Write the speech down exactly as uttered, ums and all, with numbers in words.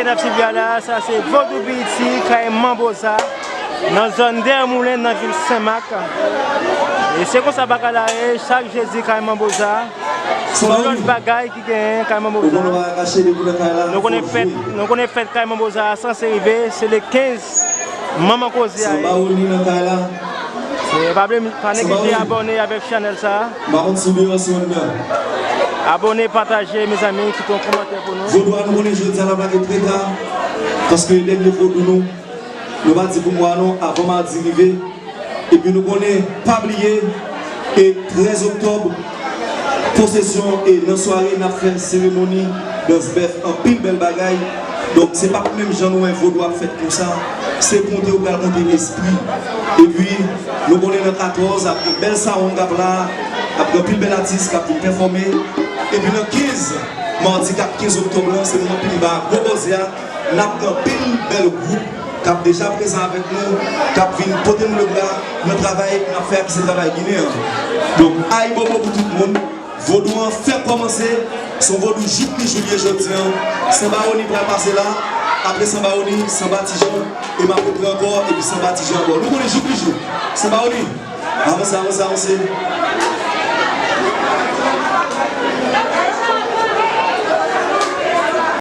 N ap swiv la, sa se Vodou Piti, kay Manboza, nan zòn Dèyè Moulen, nan vil Senmak. E se konsa bagay la ye, chak jedi, kay Manboza. Se yon lòt bagay ki genyen, kay Manboza. Nou konnen fèt, nou konnen fèt kay Manboza a sanse rive, se le kenz. Manman koze a ye. Se, pa bliye, pa neglije abòne avèk chanèl sa a. Abòne, pataje, mezanmi, kite yon kòmantè pou nou. Vodou a, nou konnen jodi a n ap lage trè ta, paske dènye vodou nou, nou pa di pou mwa non, avan madi rive. Epi nou konnen, pa bliye, e trèz oktòb, pwosesyon, e nan sware, n ap fè seremoni dans bèf, anpil bèl bagay. Donk, se pa menm jan nou wè vodou ap fèt konsa, se konte yo pral konte espri. Epi, nou konnen nan katòz, ap gen bèl sawonn k ap la, ap gen anpil bèl atis k ap vin pèfòme. Epi nan kenz, madi k ap kenz oktòb lan, se moman pi ba gwo koze a, n ap gen anpil bèl gwoup k ap deja prezan avèk nou, k ap vin pote nou lebra nan travay n ap fè a, ki se travay ginen an. Donk, ayibobo pou tout moun. Vodou an fèk kòmanse, se yon vodou jouk li jou li ye jodi an. Sanba Oni pral pase la, apre Sanba Oni, Sanba Ti Jan, e m ap repran ankò, epi Sanba Ti Jan ankò. Nou konnen jouk li jou. Sanba Oni, avanse, avanse, avanse.